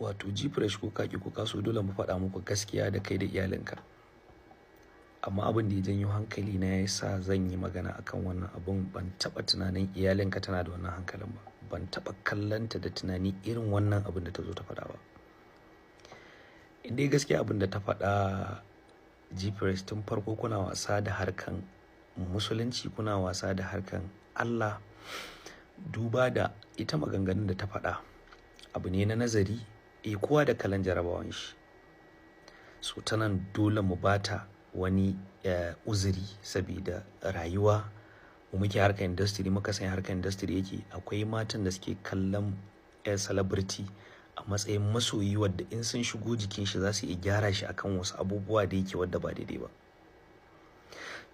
Wato Gfresh, ko kaki ko kaso, dole mu faɗa muku gaskiya da kai da iyalinka. Amma abin da ya janyo hankali na ya sa zan yi magana akan wannan abun, ban taɓa tunanin iyalinka tana da wannan hankalin ba. Ban taɓa kallonta da tunani irin wannan abin da ta zo ta faɗa ba. In dai gaskiya abin da ta faɗa, Gfresh, tun farko kuna wasa da harkan Musulunci, kuna wasa da harkan Allah. Duba da ita maganganun da ta faɗa, abu ne na nazari, kowa da kalan jarabawan shi. So ta nan dole mu bata wani uzuri, sabida rayuwa mu muke harkar industry, muka san harkar industry yake. Akwai matan da suke kallon celebrity a matsayin masoyi, wadda in sun shigo jikin shi za su iya gyara shi akan wasu abubuwa da yake wadda ba daidai ba.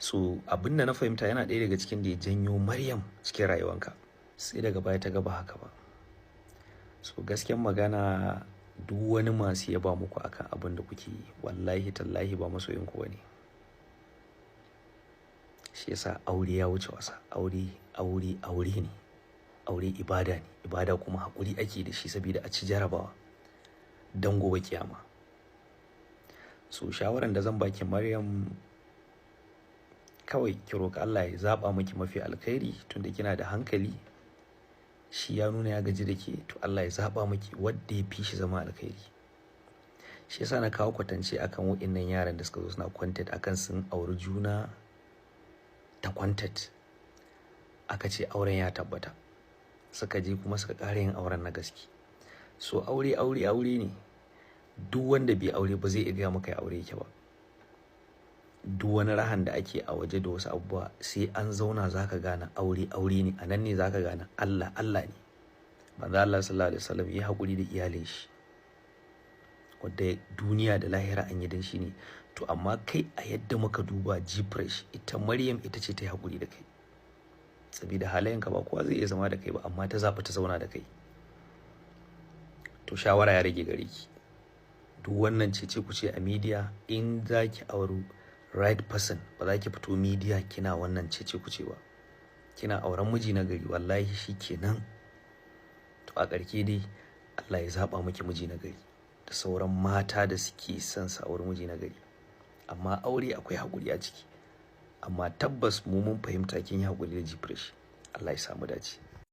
So abin da na fahimta, yana ɗaya daga cikin da ya janyo Maryam cikin rayuwanka, sai daga baya ta ga ba haka ba. So gaskiyar magana, duk wani masu yaba muku akan abin da kuke yi, wallahi tallahi ba masoyinku ba ne. Shi yasa aure ya wuce wasa. Aure, aure, aure ne. Aure ibada ne. Ibada kuma haƙuri ake da shi saboda a ci jarabawa don gobe kiyama. So shawaran da zan baki, Maryam, kawai ki roƙi Allah ya zaɓa miki mafi alkhairi, tunda kina da hankali. Shi ya nuna ya gaji da ke, to Allah ya zaɓa miki wadda ya fi shi zama alkhairi. Shi yasa na kawo kwatance akan waɗannan yaran da suka zo suna content akan sun auri juna ta content. Aka ce auren ya tabbata, suka je kuma suka ƙara yin auren na gaske. So aure, aure, aure ne. Duk wanda bai aure ba zai iya gaya maka ya aure yake ba. Duk wani rahan da ake a waje da wasu abubuwa, sai an zauna za ka gane aure aure ne. A nan ne za ka gane Allah Allah ne. Manzo Allah sallallahu alaihi wasallam ya haƙuri da iyalin shi, wadda duniya da lahira an yi dan shi ne. To amma kai, a yadda muka duba, Gfresh, ita Maryam ita ce ta yi haƙuri da kai, saboda halayenka ba kowa zai iya zama da kai ba, amma ta zaɓi ta zauna da kai. To shawara ya rage gare ki. Duk wannan cece ku ce a media, in za ki auri right person, ba za ki fito media kina wannan cece ku ce ba. Kina auren miji na gari, wallahi shi kenan. To a ƙarshe dai, Allah ya zaɓa miki miji na gari da sauran mata da suke son su auri miji na gari. Amma aure akwai haƙuri a ciki. Amma tabbas mu mun fahimta kin yi haƙuri da Gfresh. Allah ya samu dace.